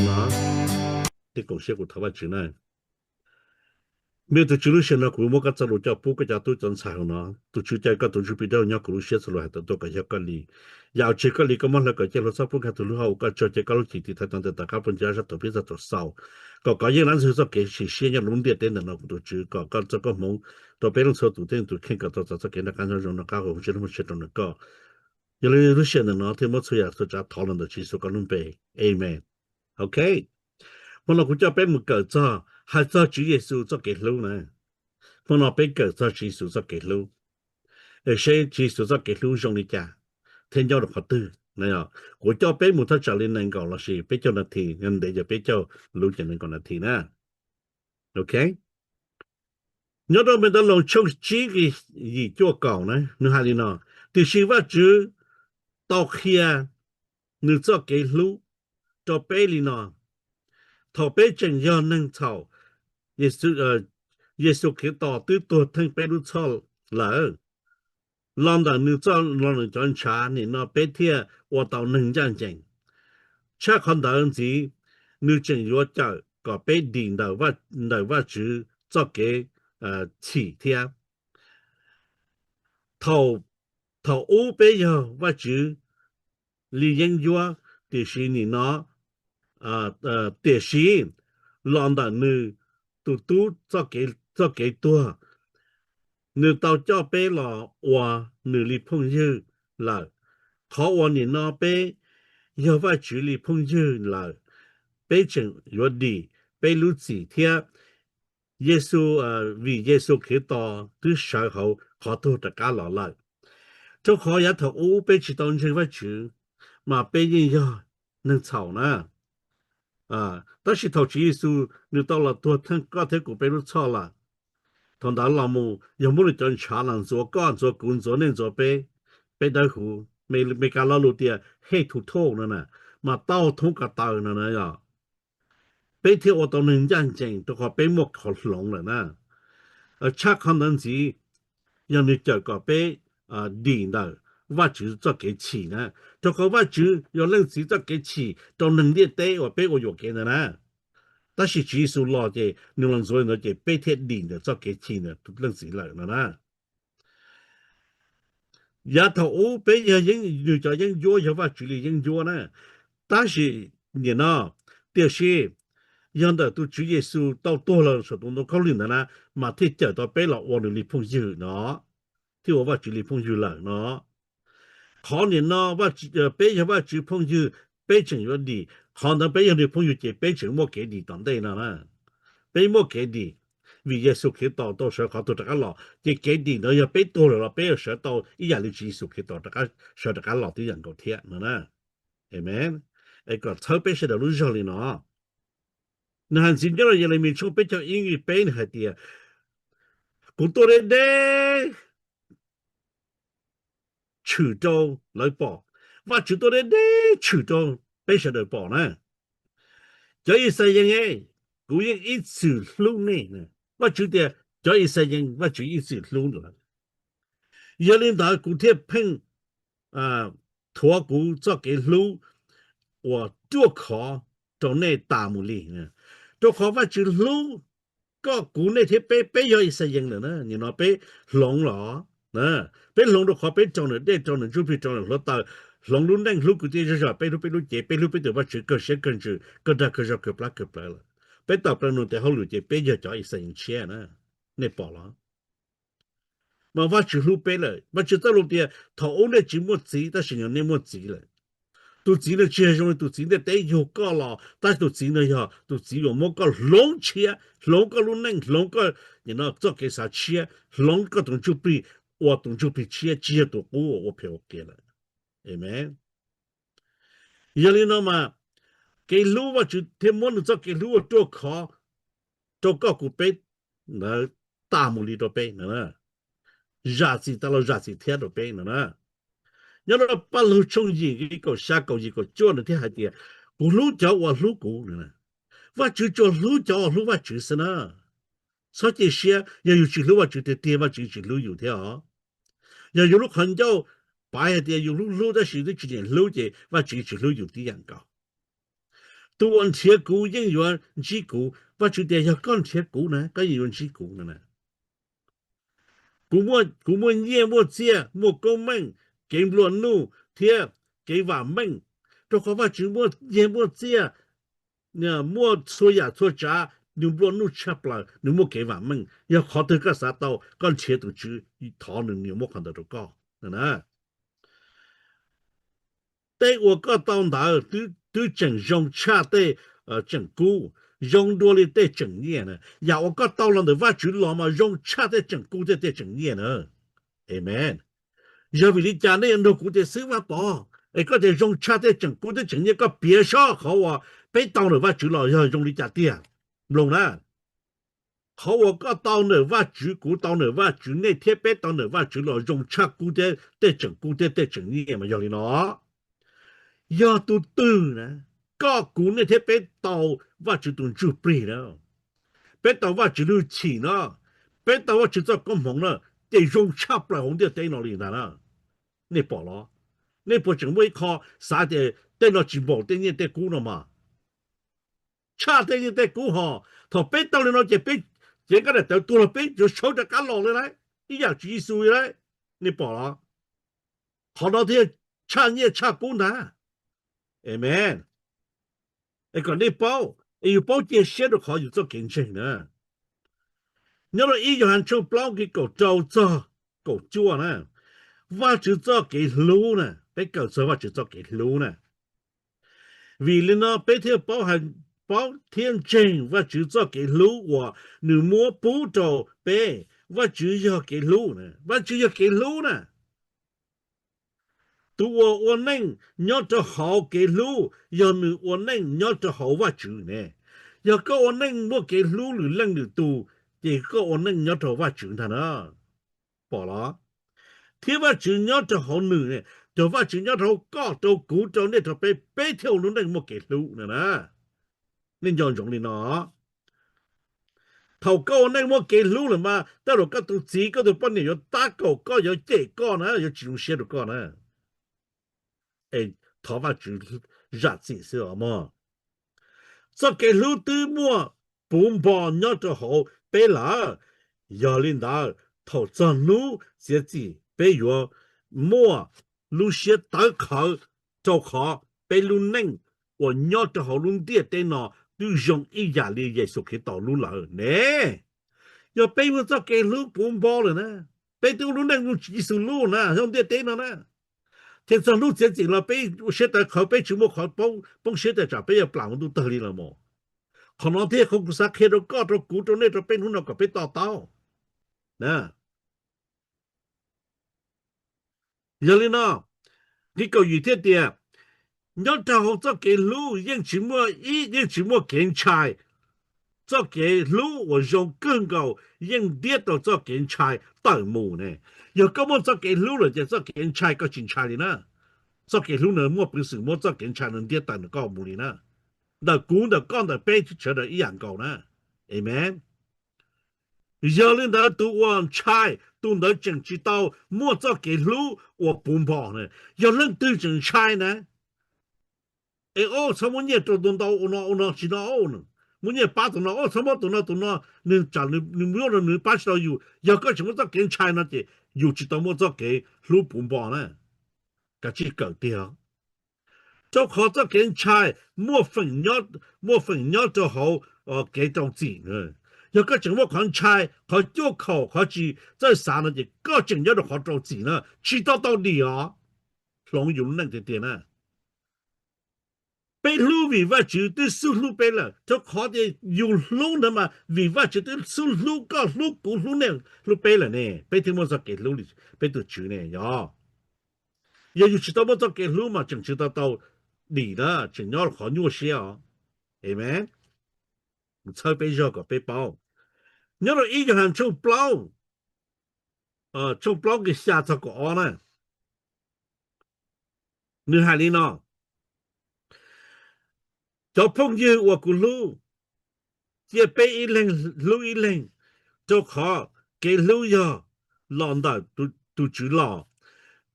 no, thiab koom siab kuv thov Vajtswv na. Vim tus Tswv lub sij hawm no kuv muab koj txoj lus coj pub koj cov tub cov ntxhais hauv no. Tus Tswv caw koj tus Ntsuj Plig Dawb Huv nyob kuv lub siab txhua lus hais tawm tuaj kom yog koj li. Yam uas tsis yog koj li koj muab hlawv kom ciaj hluav txhawb pub nkag tus lub hauv, koj tso cia koj lub cim tiv thaiv tau ntawm tom qab pub ncig zaj thaum pib txog thaum xaus, kom kov yeej lab ntxwg txoj kev sim siab nyob lub ntiaj teb ntawm no kuv tus Tswv, kom koj txoj koob hmoov rau peb leej txhua tus thiab tus kheej kom tau txais txoj kev noj qab nyob zoo, noj qab haus huv, ntsej muag tshiab rau nws koj. Yog li lub sij hawm ntawm no thiaj muab txhua yam txhua tsav thov los ntawm Tswv Yexus koj lub npe. Amen. Ok. Hmo no kuv coj peb mus kawm txog, hais txog Tswv Yexus txoj kev hlub na. Hmo no peb kawm txog Tswv Yexus txoj kev hlub, es seb Tswv Yexus txoj kev hlub zoo li cas thiab nyob rau qhov twg. Kuv coj peb mus thaj tsam li nees nkaum lossis peb caug nas this, ntev ces peb caug lub ces nees nkaum nas this na. Ok. Nyob rau Npetales tshooj tsib nqe yim cuaj kaum na, nws hais li no: Tiam sis Vajtswv tau qhia nws txoj kev hlub rau peb li no: thaum peb tseem yog neeg txhaum, Yexus Khetos twb tuag theej peb lub txhoj lawm. Los ntawm nws txoj, los ntawm cov ntshav nim no peb thiaj ua tau neeg ncaj ncees. Tshaj qhov ntawd ntxiv, nws tseem yuav cawm kom peb dim ntawm Vajtswv txoj kev chim thiab. Thaum ub peb yog Vajtswv li yeeb ncuab, tiam sis nim no, tiam sis los ntawm nws tus tub txoj kev tuag, nws tau coj peb los ua nws li phooj ywg lawm. Qhov uas nim no peb yog Vajtswv li phooj ywg lawm, peb tseem yuav dim peb lub txim thiab. Yexus, vim Yexus Khetos twb sawv hauv qhov tuag rov qab los lawm, rau qhov yav thaum ub peb tsis tau ntseeg Vajtswv, mas peb yeej yog neeg txhaum na. Tab sis thaum Tswv Yexus nws tau los tuag theej koj thiab kuv peb lub txhoj lawm, thaum ntawd los mus yog muab nws cov ntshav los ntxuav koj, ntxuav kuv, ntxuav nej, ntxuav peb, peb dawb huv, Meskas lo lus tias head to toe no na, mas tau thoob ko taw no na yog peb thiaj ua tau neeg ncaj ncees rau qhov peb muaj qhov hloov lawm na. Tshaj qhov ntawd ntxiv, yog nws cawm kom peb dim ntawm Vajtswv txoj kev chim na, rau qhov Vajtswv yog leej txiv txoj kev chim rau neeg ntiaj teb uas peb ua yuam kev ntawd na. Tab sis Tswv Yexus los ces nws los ntxuav li ntawd ces peb thiaj dim ntawm txoj kev chim ntawm leej txiv lawm no na. Yav thaum ub peb yog nws cov yeeb ncuab, yog Vajtswv li yeeb ncuab na. Tab sis nim no, tiam sis yog ntawm tus Tswv Yexus tau tuag los saum tus ntoo khaub lig ntawd na, mas thiaj cawm tau peb los ua nws li phooj ywg no, thiaj ua Vajtswv li phooj ywg lawm no. Qhov nim no peb yog Vajtswv phooj ywg, peb tseem yuav dim, qhov ntawd peb yog nws phooj ywg ces peb tseem muaj kev dim tom ntej no na. Peb muaj kev dim, vim Yexus Khetos tau sawv qhov tuag rov qab los, ces kev dim ntawd yog peb tuag lawm los peb yuav sawv tau ib yam li Tswv Yexus Khetos sawv rov qab los tib yam nkaus thiab no na. Amen. Es kom txhawb peb sawv daws lub zog li no. Nws hais ntxiv nyob rau Yelemis tshooj peb caug ib nqe peb, nws hais tias, kuv tuaj deb deb tshwm rau lawv pom. Vajtswv tuaj deb deb tshwm rau peb sawv daws pom na. Cov Yixalayees, kuv yeej ib txwm hlub nej. Vajtswv tias cov Yixalayees Vajtswv ib txwm hlub lawm. Yog li ntawd kuv thiaj pheej thuav kuv txoj kev hlub uas ruaj khov rau nej tas mus li. Rau qhov Vajtswv hlub koj kuv, nej thiab peb, peb yog Yixalayees lawm na. Nim no peb hloov los, peb hloov rau qhov peb raug nws dej, raug nws ntsuj plig, raug nws hluav taws, hloov lub neej hlub kwv tij zej zog, peb hlub peb lub cev, peb hlub peb tus Vajtswv kawg siab kawg ntsws, kawg dag kawg zog, kawg plab kawg plawv lawm. Peb tawm plaws nws tes hauj lwm ces peb yog cov Yixalayees tshiab na. Nej pom los? Mas Vajtswv hlub peb lawm. Vajtswv txoj lus tias thaum ub nej tsis muaj txiv, tab sis nim no nej muaj txiv lawm. Tus txiv no tsis yog zoo li tus txiv ntiaj teb yug koj los, tab sis tus txiv no yog tus txiv uas muab koj hloov tshiab, hloov koj lub neej, hloov koj txoj kev xav tshiab, hloov koj tus ntsuj plig ua tus ntsuj plig tshiab, tsis yog tus qub uas ua phem ua qias lawm. Amen. Yog li no mas kev hlub, Vajtswv thiaj muab nws txoj kev hlub uas ruaj khov rau koj kuv peb ntawd tas mus li rau peb no. Zam txim tas los zam txim thiab rau peb no na. Nyob rau Paj Lug tshooj yim nqe kaum xya, kaum yim, kaum cuaj nws thiaj hais tias, kuv hlub cov uas hlub kuv. Vajtswv tsuas hlub cov uas hlub Vajtswv xwb na. Txhob cia siab, yog yus tsis hlub Vajtswv tiag tiag, Vajtswv tsis hlub yus thiab os. Yog yus lub qhov ncauj paiv hais tias yus hlub hlub tab sis twb tsis nyiam hlub ces Vajtswv tsis hlub yus tib yam nkaus. Tus uas nrhiav kuv yeej yuav ntsib kuv. Vajtswv tias yog koj nrhiav kuv na, koj yeej yuav ntsib kuv no na. Kuv muaj nyiaj muaj txiaj, muaj koob meej, kev nplua nuj thiab kev vam meej. Rau qhov Vajtswv muaj nyiaj muaj txiaj, muaj txhua yam txhua tsav, nws nplua nuj tshaj plaws, nws muaj kev vam meej. Yog qhov twg koj xav tau, koj nrhiav tus Tswv, thov nws, nws muab qhov ntawd rau koj. Tej uas koj tau ntawd twb tseem zoo tshaj tej tseem kub, zoo dua li tej tseem nyiaj na. Yam uas koj tau los ntawm Vajtswv los mas zoo tshaj tej tseem kub thiab tej tseem nyiaj na. Amen. Yog vim li cas nej yuav nrog kuv tias xwb Vaj Pov, es koj tias zoo tshaj tej tseem kub tej tseem nyiaj, koj piav saib qhov uas peb tau ntawm Vajtswv los yog zoo li cas tiag. Mloog na, qhov uas koj tau ntawm Vajtswv, kuv tau ntawm Vajtswv, nej thiab peb tau ntawm Vajtswv los zoo tshaj kub thiab tej tseem kub thiab tej tseem nyiaj mas yog li no. Yog tus twg na, koj kuv nej thiab peb tau Vajtswv tus ntsuj plig na, peb tau Vajtswv lub hwj chim na, peb tau Vajtswv txoj koob hmoov na, ces zoo tshaj plaws hauv ntiaj teb no li ntag na. Nej pom los? Nej puas tseem muaj ib qho xav tias tej no tsis npaum tej nyiaj tej kub no mas? Tshaj tej nyiaj tej kub hos. Thaum peb tau li no ces peb cev nkaj daim tawv tuag los peb yuav sawv rov qab los li lauj, ib yam Tswv Yexus li lauj. Nej pom los? Qhov no thiaj tshaj nyiaj tshaj kub ntag. Amen. Es kom nej paub, es yus paub cia siab rau qhov yus txoj kev ntseeg na. Nyob rau ib Yauhas tshooj plaub nqe kaum rau txog kaum cuaj na, Vajtswv txoj kev hlub na, peb kawm txog Vajtswv txoj kev hlub na. Vim li no peb thiaj paub, paub thiab ntseeg Vajtswv txoj kev hlub uas nws muab pub rau peb. Vajtswv yog kev hlub, Vajtswv yog kev hlub na. Tus uas ua neej nyob rau hauv kev hlub yog nws ua neej nyob rau hauv Vajtswv ne. Yog koj ua neej muaj kev hlub lwm leej lwm tus, ces koj ua neej nyob rau Vajtswv ntag na. Pom los? Thiab Vajtswv nyob rau hauv nws, rau Vajtswv nyob rau hauv koj, rau kuv, rau nej, rau peb, peb thiaj ua lub neej muaj kev hlub no na. Nej nco ntsoov li no. Thaum koj ua neej muaj kev hlub lawm mas tej zaum koj tus txiv koj tus poj niam yuav tab kaum koj, yuav cem koj na, yuav tsis zoo siab rau koj na. Es thov Vajtswv zam txim xwb os mog. Txoj kev hlub twb muaj puv npo nyob rau hauv peb lawm. Yog li ntawd, thaum txog hnub txiav txim peb yuav muaj lub siab tawv qhawv, rau qhov peb lub neej uas nyob rau hauv lub ntiaj teb no twb zoo ib yam li Yexus Khetos lub lawm ne. Yog peb muaj txoj kev hlub puv npo lawm na, peb twb ua lub neej zoo Yexus lub na hauv ntiaj teb no na, ces txog hnub txiav txim los peb ua siab tawv qhawv, peb tsis muaj qhov poob siab tias tsam peb yuav plam ua ntuj tawg li los mas. Qhov no thiaj qhov kuv xav qhia rau koj, rau kuv, rau nej, rau peb hnub no kom peb to taub. Yog li no, nqe kaum yim thiaj tias, nyob rau hauv txoj kev hlub yeej tsis muaj ib, yeej tsis muaj kev ntshai. Txoj kev hlub uas zoo kawg nkaus yeej ntiab tau txoj kev ntshai tawm mus ne. Yog koj muaj txoj kev hlub lawm ces txoj kev ntshai koj tsis ntshai li na. Txoj kev hlub no muaj peev xwm muab txoj kev ntshai no ntiab tawm ntawm koj mus li na. Ntawm kuv, ntawm koj, ntawm peb sawv daws ib yam nkaus na. Amen. Yog li ntawd tus uas ntshai, tus ntawd tseem tsis tau muaj txoj kev hlub uas puv npo na. Yog leej twg tseem ntshai na, es o txhob muab nyiaj rau tus ntau, ua no ua no tsis no, muab nyiaj pab tus no, o txhob muab tus no tus no, nws tsam nws muab rau nws pab tsis tau yus. Yog koj tseem muaj txoj kev ntshai no ces yus tsis tau muaj txoj kev hlub puv npo na. Kav tsij kawm tiag. Rau qhov txoj kev ntshai muaj feem nyob rau hauv kev rau txim. Yog koj tseem muaj qhov ntshai, qhov cuaj khaum, qhov tsis txawj xav no ces koj tseem nyob rau qhov rau txim na, tsis tau tau dim os. Hloov yus lub neej tiag tiag na. Peb hlub vim Vajtswv twb xub hlub peb lawm, rau qhov tias yus hlub ntawd mas vim Vajtswv twb xub hlub koj, hlub kuv, hlub nej, hlub peb lawm ne, peb thiaj muaj txoj kev hlub li peb tus Tswv ne yog. Yog yus tsis tau muaj txoj kev hlub mas tseem tsis tau tau dim na, tseem nyob qhov nyuaj siab os. Amen. Txhawb peb zog kom peb paub. Nyob rau ib Yauhas tshooj plaub, tshooj plaub nqe xya txog kaum ob na, nws hais li no: Cov phooj ywg uas kuv hlub, cia peb ib leeg hlub ib leeg, rau qhov kev hlub yog los ntawm tus Tswv los.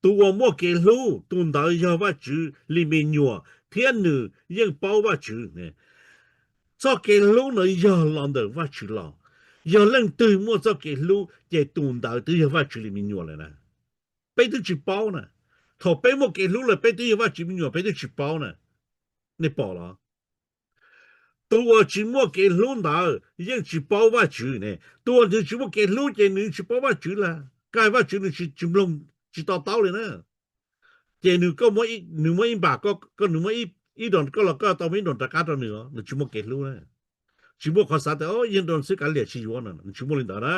Tus uas muaj kev hlub, tus ntawd yog Vajtswv li me nyuam, thiab nws yeej paub Vajtswv. Txoj kev hlub no yog los ntawm Vajtswv los. Yog leej twg muaj txoj kev hlub ces tus ntawd twb yog Vajtswv li me nyuam lawm na. Peb twb tsis paub na. Thaum peb muaj kev hlub lawm peb twb yog Vajtswv me nyuam peb twb tsis paub na. Nej pom los? Tus uas tsis muaj kev hlub ntawd yeej tsis paub Vajtswv ne. Tus uas nws tsis muaj kev hlub ces nws tsis paub Vajtswv lawm. Kag Vajtswv nws tsis mloog, tsis to taub li na. Ces nws, koj, nws muab ib npam, koj, nws muab ib dos koj los koj tau muab ib dos rov qab rau nws, nws tsis muaj kev hlub na. Tsis muaj qhov xav tias yog dos xwb kav liam tsis yuav no, nws tsis muaj li ntawd na.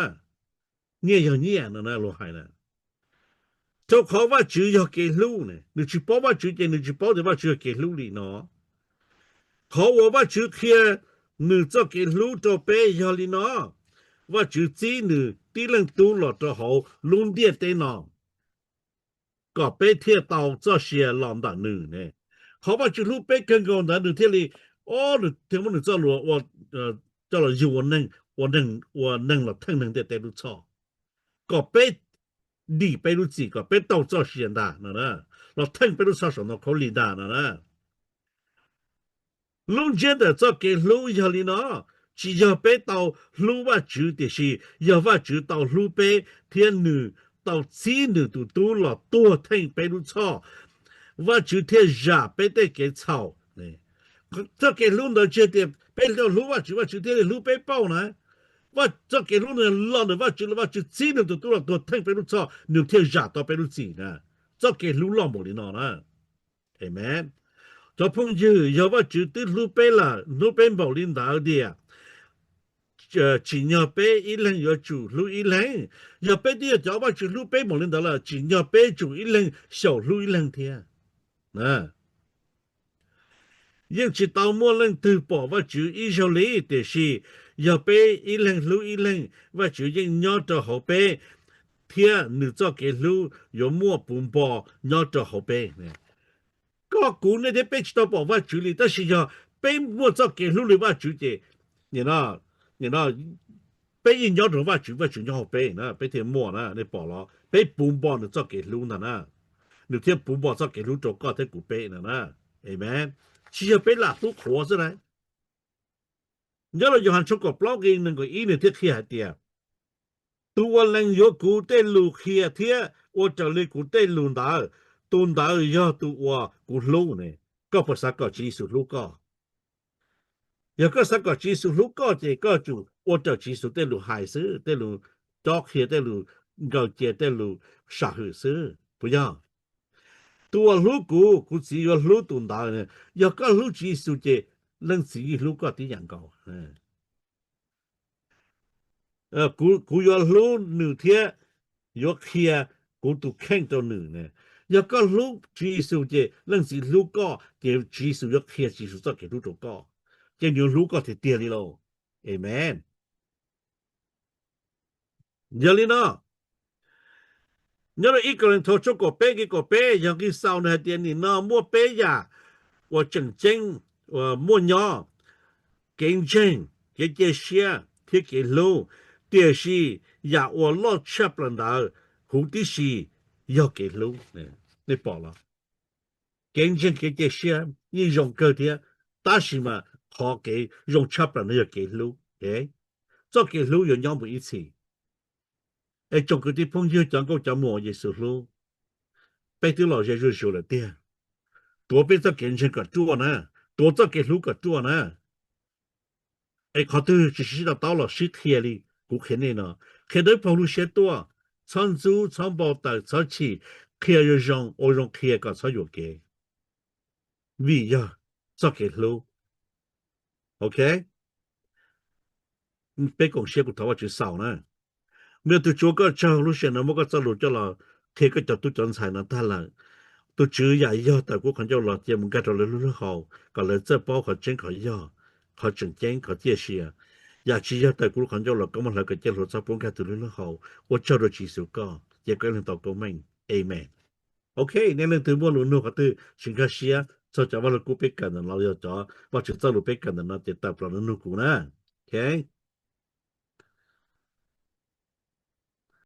Nyiaj yog nyiaj no luag hais na. Rau qhov Vajtswv yog kev hlub ne, nws tsis paub Vajtswv ces nws tsis paub tias Vajtswv yog kev hlub li no. Qhov uas Vajtswv qhia nws txoj kev hlub rau peb yog li no, Vajtswv txib nws tib leej tub los rau hauv lub ntiaj teb no kom peb thiaj tau txoj sia los ntawm nws ne. Qhov Vajtswv hlub peb kawg nkaus ntawd nws thiaj li, o, nws thiaj muab nws txoj lus coj los yug ua neeg, ua neeg los theej neeg ntiaj teb lub txhoj, kom peb dim peb lub txim, kom peb tau txoj sia ntag no, los theej peb lub txhoj saum ntoo khaub lig ntag no na. Lub ntsiab ntawm txoj kev hlub yog li no, tsis yog peb tau hlub Vajtswv, tiam sis yog Vajtswv tau hlub peb thiab nws tau txib nws tus tub los tuag theej peb lub txhoj, Vajtswv thiaj zam peb tej kev txhaum. Txoj kev hlub ntawd tsis tias peb hlub Vajtswv, Vajtswv thiaj li hlub peb pauj na. Txoj kev hlub ntawd los ntawm Vajtswv, los Vajtswv txib nws tus tub los tuag theej peb lub txhoj, nws thiaj zam tau peb lub txim na. Txoj kev hlub loj npaum li no na. Amen. Cov phooj ywg, yog Vajtswv twb hlub peb lawm, hlub peb npaum li ntawd tias tsim nyog peb ib leeg yuav tsum hlub ib leeg. Yog peb twb yog cov Vajtswv hlub peb npaum li ntawd lawm, tsim nyog peb tsum ib leeg xyaum hlub ib leeg thiab. Yeej tsis tau muaj leej twg pom Vajtswv ib zaug li, tiam sis yog peb ib leeg hlub ib leeg, Vajtswv yeej nyob rau hauv peb, thiab nws txoj kev hlub yuav muaj puv npo nyob rau hauv peb. Koj kuv nej thiab peb tsis tau pom Vajtswv li, tab sis yog peb muaj txoj kev hlub li Vajtswv ces peb yeej nyob rau Vajtswv, Vajtswv nyob hauv peb, peb thiaj muaj na, nej pom los? Peb puv npo nws txoj kev hlub ntag na. Nws thiaj puv npo txoj kev hlub rau koj thiab kuv peb ntag na. Amen. Tsis yog peb lam hlub qhuav xwb na. Nyob rau Yauhas tshooj kaum plaub nqe nees nkaum ib nws thiaj qhia hais tias, tus uas lees yuav kuv tej lus qhia thiab ua raws li kuv tej lus ntawd, tus ntawd yog tus uas kuv hlub ne. Koj puas xav kom Tswv Yexus hlub koj? Yog koj xav kom Tswv Yexus hlub koj ces koj tsum ua raws Tswv Yexus tej lus hais xwb, tej lus cob qhia, tej lus nkaws cia, tej lus sam hwm xwb, puas yog? Tus uas hlub kuv, kuv Txiv yuav hlub tus ntawd. Yog koj hlub Tswv Yexus ces Leej Txiv yeej hlub koj tib yam nkaus. Kuv yuav hlub nws thiab yuav qhia kuv tus kheej rau nws. Yog koj hlub Tswv Yexus ces Leej Txiv hlub koj, ces Tswv Yexus yuav qhia Tswv Yexus txoj kev hlub rau koj, ces nws yuav hlub koj tiag tiag li lauj. Amen. Yog li no, nyob rau ib Kauleethaus tshooj kaum peb nqe kaum peb yog nqi xaus nws hais tias nim no muaj peb yam uas tseem ceeb muaj nyob: kev ntseeg, kev cia siab thiab kev hlub. Tiam sis yam uas loj tshaj plaws ntawd huv tib si yog kev hlub. Nej pom los? Kev ntseeg kev cia siab yeej zoo kawg thiab, tab sis mas qhov kev zoo tshaj plaws no yog kev hlub. Txoj kev hlub yuav nyob mus ib txhis. Es tsoom kwv tij phooj ywg cov nkauj cov muam Yexus hlub, peb twb los ze zuj zus lawm tiag. Tuav peb txoj kev ntseeg kom ruaj na, tuav txoj kev hlub kom ruaj na. Es qhov twg tsis sib to taub los sib qhia li kuv qhia nej no, qhia dawb paug lub siab tuaj, txhob ntxub txhob npau taws txhob chim, qhia zoo zoo, ua zoo qhia kom txhob yuam kev, vim yog txoj kev hlub. Ok, peb koom siab kuv thov Vajtswv xaus na. Me tus Tswv, koj tsaug lub sij hawm no muab koj txoj lus coj los qhia koj cov tub cov ntxhais no tag lawm. Tus Tswv, yam yog tawm kuv qhov ncauj los cia mus nkag rau lawv lub lub hau, kom lawv txawj paub qhov tseeb qhov yog, qhov tseem ceeb qhov ciaj sia. Yam tsis yog tawm kuv lub qhov ncauj los koj muab hlawv kom ciaj hluas txhob pub nkag tus lub lub hau. Ua tsaug rau Tswv Yexus koj, cia koj ib leeg tau koob meej. Amen. Ok, nej leej twg muaj lus nug qhov twg tsis nkag siab txog cov Vaj Lug Kub peb kawm ntawm no los yog cov Vajtswv txoj lus peb kawm ntawm no ces tawm plaws los nug kuv na. Ok,